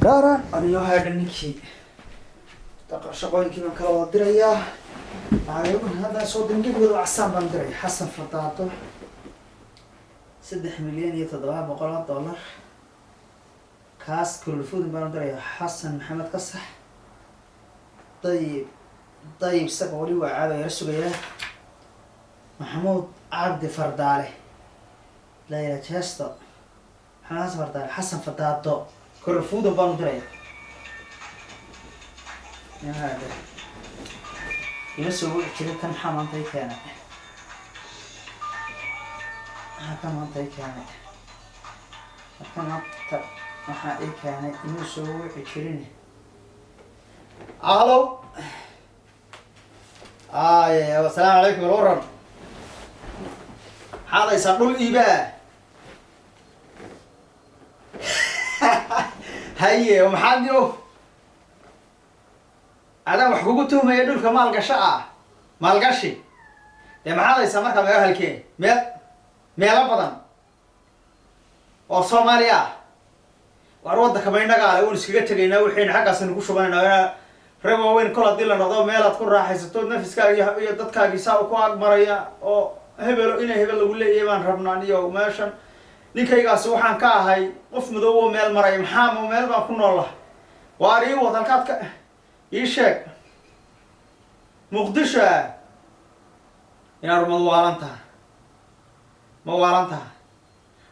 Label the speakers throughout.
Speaker 1: Gaara aniyo haadha ninkii shaqooyinkii baan kala wada dirayaa. Hadda soo dirin, gebigooda casaan baan diray. Xasan Fadaado, $3,700,000. Kaas kululfudin baan diraya. Xasan Maxamed Kasax. Dayib, dayib, isaga wali waa caado, yara sugayaa. Maxamuud Cabdi Fardaale, layla Jesto, Maxamed Xasan Fardaale, Xasan Fadaado, kululfudin baanu diraya. Hada ima soo wici jiray kan. Maxaa maanta i keenay? Maxaa kan maanta i keenay? Marka maanta waxaa ii keenay inuu soo wici jirin. Halo, ay, asalaamu calaykum. Alwaran, maxaad haysaa? Dhul iibaa? Haye, maxaad yo adaan wax kugu tuhmaya dhulka maalgasho ah, maalgashi dee. Maxaad haysaa markaa? Meel halkee? Meel, meelo badan oo Soomaaliya ah. Waar waddanka maynaga ale un iskaga tegaynaa, waxaynu xaggaas nagu shubanayna inaa rag waaweyn. Kol haddii la noqdo, meelaad ku raaxaysato nafiskaaga iyo dadkaagii saa ku agmaraya oo hebelo inay hebel lagu leeyahay baan rabnaa. Iyo meeshan ninkaygaasi waxaan ka ahay qof madow oo meel maraya. Maxaa ma meel baan ku noolahay? Waar ii wad, halkaad ka ii sheeg. Muqdisho ah? Inaad ma waalan tahay? Ma waalan tahay?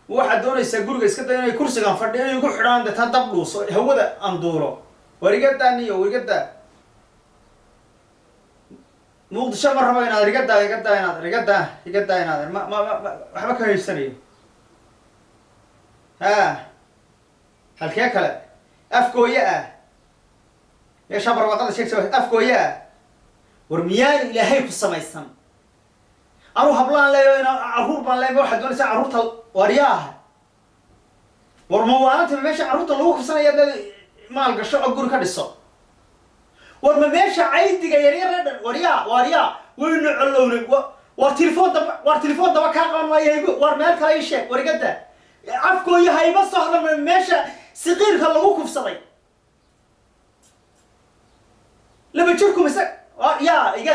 Speaker 1: Waxaad doonaysaa guriga iska day inay kursigan fadhiyo inay igu xidhaan, dee taa dab dhuuso, hawada aan duulo. War igadaa niyo, war igadaa. Muqdisho ma rabo inaad igadaa, igadaa inaad igadaa, igadaa inaad ma waxba ka haysanayo. Ha, halkee kale? Afgooye ah, meeshaa barwaaqada sheegsa, Afgooye ah. War miyaanu Ilaahay ku samaysan? Anuu hablaan leeyo, ina carruur baan leeya. Waxaad doonaysaa carruurta? Waryaah, war ma waalantaa? Meesha carruurta lagu kufsanaya dad maal gasho oo guri ka dhiso. War ma meesha caydiga yaryar dhan? Waryaa, waryaa, waynu collownay. War telefoon daba, war telefoon daba kaa qaban maayo haygo. War meel kale ii sheeg. War igada, Afgooyo hayba soo hadal. Meesha siqiirka lagu kufsaday laba jirku mise yaa iga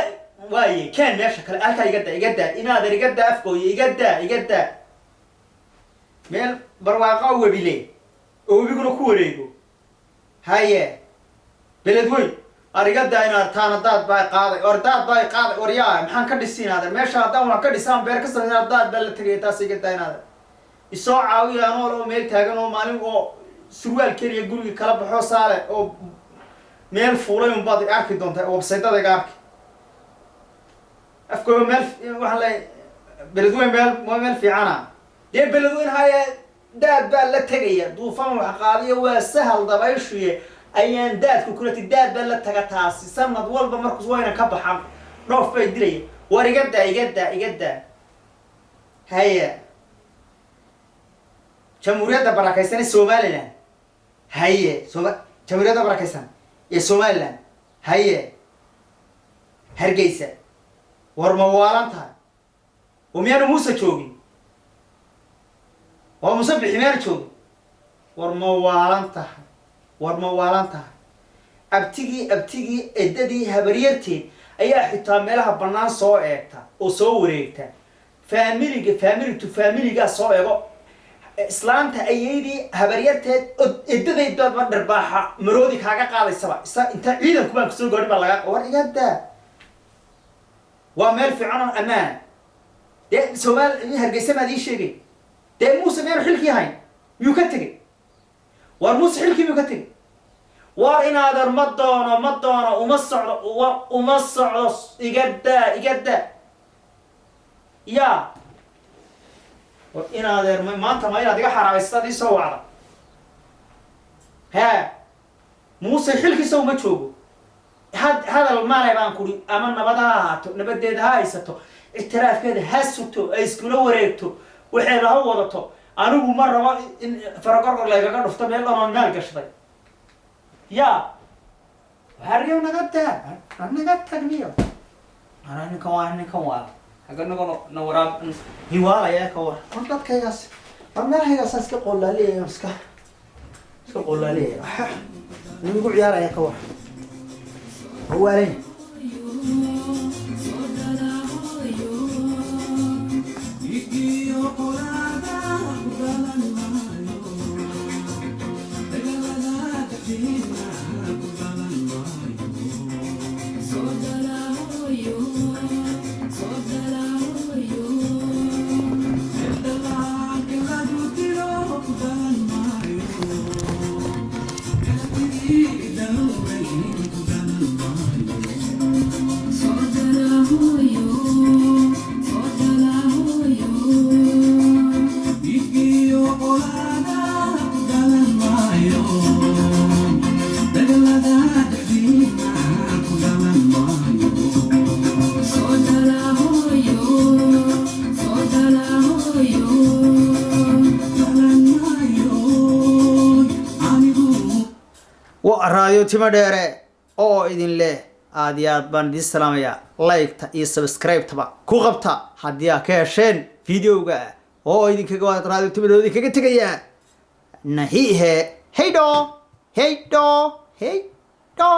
Speaker 1: waaye keen meesha kale halkaa. Igada, igada inaadan, igada Afgooyo, igada, igada meel barwaaqo webile oo webiguna ku wareego. Haye, Beledweyn. Ar igadaa inaad taana, daad baa qaaday. Or daad baa qaaday. War yaa, maxaan ka dhisi inaadan meesha? Haddaan wax ka dhisaan, beer ka samaysan, daad baa la tegaya. Taas igadaa inaadan. Isoo caawiya anool oo meel taagan oo maalin oo surwaal keliya guriga kala baxo saale oo meel fuulay un baad arki doontaa websaytada iga arki. Afkooda meel waxaan leeyahay Beledweyn, meel waa meel fiicana dee. Beledweyn haya, daad baa la tegaya, duufaan wax qaadiyo, waa sahal dabayshuye ayaan daadku kulati, daad baa la taga. Taasi sanad walba markus wayna ka baxan, dhoof bay dilaya. War igadaa, igadaa, igadaa. Haya, Jamhuuriyadda barakaysan ee Somaliland. Haye, soma Jamhuuriyadda barakaysan ee Somaliland. Haye, Hargeysa. War ma waalan tahay? Oo miyaanu Muuse joogin? Oo Muuse Bixi miyaanu joogin? War ma waalan tahay? War ma waalan tahay? Abtigii, abtigii, eddadii, habaryarteed ayaa xitaa meelaha bannaan soo eegta oo soo wareegta. Faamiliga, family to familigaa soo eego. Islaanta ayeydii, habaryarteed, eddadayd baadba dharbaaxa maroodi kaaga qaadaysaba isa inta ciidanku baan kusoo gaadhin baa laga. War igadaa, waa meel fiican oo ammaana dee. Somaal Hargeysa maad ii sheegay dee. Muuse miyaanu xilkii hayn? Miyuu ka tegey? War Muuse xilkii miyuu ka tegey? War inaadan, ma doono, ma doono, uma socdo. War uma socdo, igadaa, igadaa ya. War inaadeer, maanta ma inaad iga xaraabaysaad ii soo wacda? Hee, Muuse xilkiisa uma joogo. Had hadal male baan kuri. Ama nabad ha ahaato, nabadeeda ha haysato, ictiraafkeeda ha sugto, ay iskula wareegto, waxeeda ha wadato. Anigu ma rabo in faragorgor laygaga dhufto meel dhan oon maal gashday. Ya waaryo, naga daa, naga tagniyo. Ana ninkan waa, ninkan waa
Speaker 2: Xagga naga na waraab.
Speaker 1: Hiwaalaya ka war. War dadkaygaas, war meelahaygaasaan iska qoolaaleeya, iska Iska qolaaleeya nin igu ciyaaraya ka war hawaalanya. Wa Raadiyo Timo Dheere oo idin leh aad iyo aad baan idiin salaamayaa. Like-ta iyo subscribe-taba ku qabta haddii aad ka hesheen videoga oo idinkaga waa Raadiyo Timo Dheere idinkaga tegayaa. Nahihe, heydho, heydho, heydho.